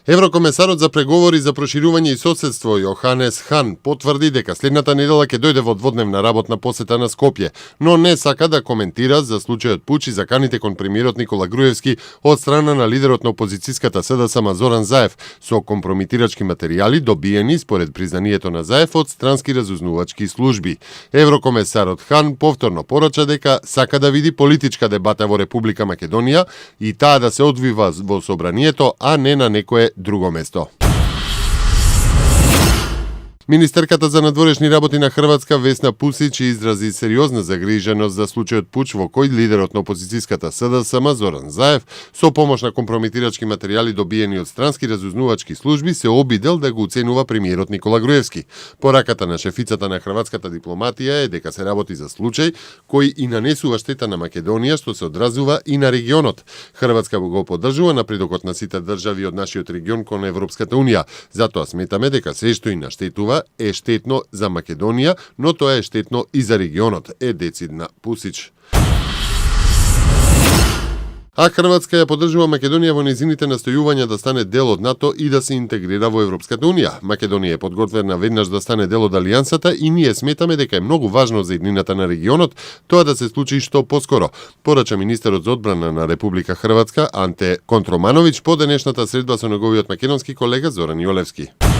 Еврокомесарот за преговори за проширување и соседство Јоханес Хан потврди дека следната недела ќе дојде во дводневна работна посета на Скопје, но не сака да коментира за случајот Пуч и заканите кон премиерот Никола Груевски од страна на лидерот на опозицијската СДСМ Зоран Заев со компромитирачки материјали добиени според признанието на Заев од странски разузнавачки служби. Еврокомесарот Хан повторно порача дека сака да види политичка дебата во Република Македонија и таа да се одвива во собранието, а не на некое друго место. Министерката за надворешни работи на Хрватска Весна Пусич изрази сериозна загриженост за случајот Пуч во кој лидерот на опозицијската СДСМ Зоран Заев со помош на компрометирачки материјали добиени од странски разузнавачки служби се обидел да го уценува премиерот Никола Груевски. Пораката на шефицата на хрватската дипломатија е дека се работи за случај кој и нанесува штета на Македонија, што се одразува и на регионот. Хрватска го поддржува напредокот на сите држави од нашиот регион кон Европската унија. Затоа сметаме дека се што и наштетува е штетно за Македонија, но тоа е штетно и за регионот, е децидна Пусич. А Хрватска ја поддржува Македонија во незините настојувања да стане дел од НАТО и да се интегрира во Европската унија. Македонија е подготвена веднаш да стане дел од алијансата и ние сметаме дека е многу важно за иднината на регионот тоа да се случи што поскоро, порача министерот за одбрана на Република Хрватска Анте Контромановиќ по денешната средба со неговиот македонски колега Зоран Јолевски.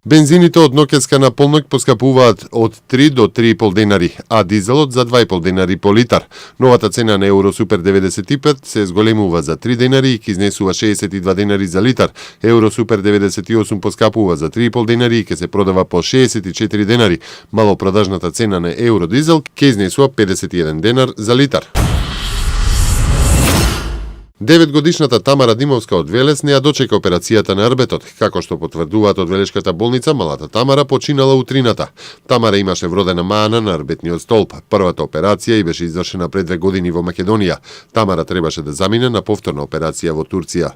Бензините од ноќеска на полноќ поскапуваат од 3 до 3,5 денари, а дизелот за 2,5 денари по литар. Новата цена на Евросупер 95 се зголемува за 3 денари и ќе изнесува 62 денари за литар. Евросупер 98 поскапува за 3,5 денари и ќе се продава по 64 денари. Малопродажната цена на Евродизел ќе изнесува 51 денар за литар. 9-годишната Тамара Димовска од Велес не ја дочека операцијата на рбетот. Како што потврдуваат од Велешката болница, малата Тамара починала утрината. Тамара имаше вродена маана на рбетниот столб. Првата операција и беше извршена пред 2 години во Македонија. Тамара требаше да замине на повторна операција во Турција.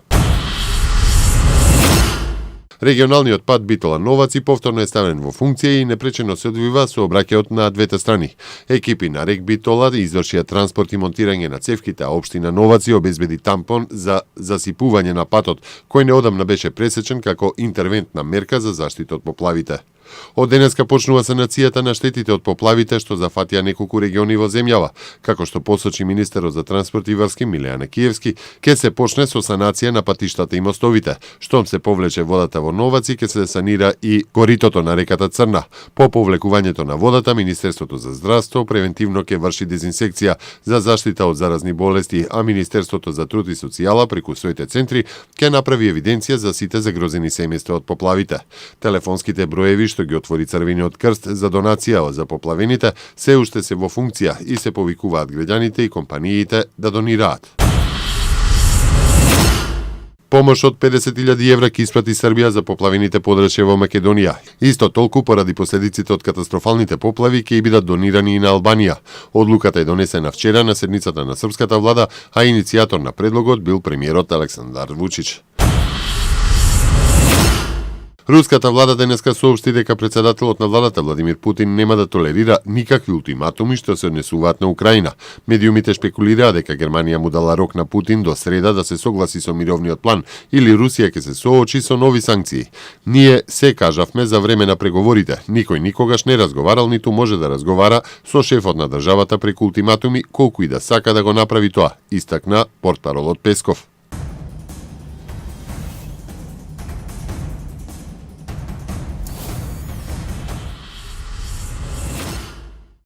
Регионалниот пат Битола-Новаци повторно е ставен во функција и непречено се одвива со обраќајот на двете страни. Екипи на РЕК Битола извршија транспорт и монтирање на цевките, а општина Новаци обезбеди тампон за засипување на патот, кој неодамна беше пресечен како интервентна мерка за заштита од поплавите. Од денеска почнува санацијата на штетите од поплавите што зафатија неколку региони во земјава. Како што посочи министерот за транспорт и врски Милејана Киевски, ќе се почне со санација на патиштата и мостовите. Штом се повлече водата во Новаци, ќе се санира и коритото на реката Црна. По повлекувањето на водата, Министерството за здравство превентивно ќе врши дезинсекција за заштита од заразни болести, а Министерството за труд и социјала преку своите центри ќе направи евиденција за сите загрозени семејства од поплавите. Телефонските броеви што ги отвори Црвениот крст за донација за поплавените се уште се во функција и се повикуваат граѓаните и компаниите да донираат. Помош од 50.000 евра ќе испрати Србија за поплавените подрачја во Македонија. Исто толку поради последиците од катастрофалните поплави ќе бидат донирани и на Албанија. Одлуката е донесена вчера на седницата на српската влада, а иницијатор на предлогот бил премиерот Александар Вучич. Руската влада денеска соопшти дека председателот на владата Владимир Путин нема да толерира никакви ултиматуми што се однесуваат на Украина. Медиумите шпекулираа дека Германија му дала рок на Путин до среда да се согласи со мировниот план или Русија ќе се соочи со нови санкции. Ние се кажавме за време на преговорите. Никој никогаш не разговарал ниту може да разговара со шефот на државата преку ултиматуми колку и да сака да го направи тоа, истакна портпаролот Песков.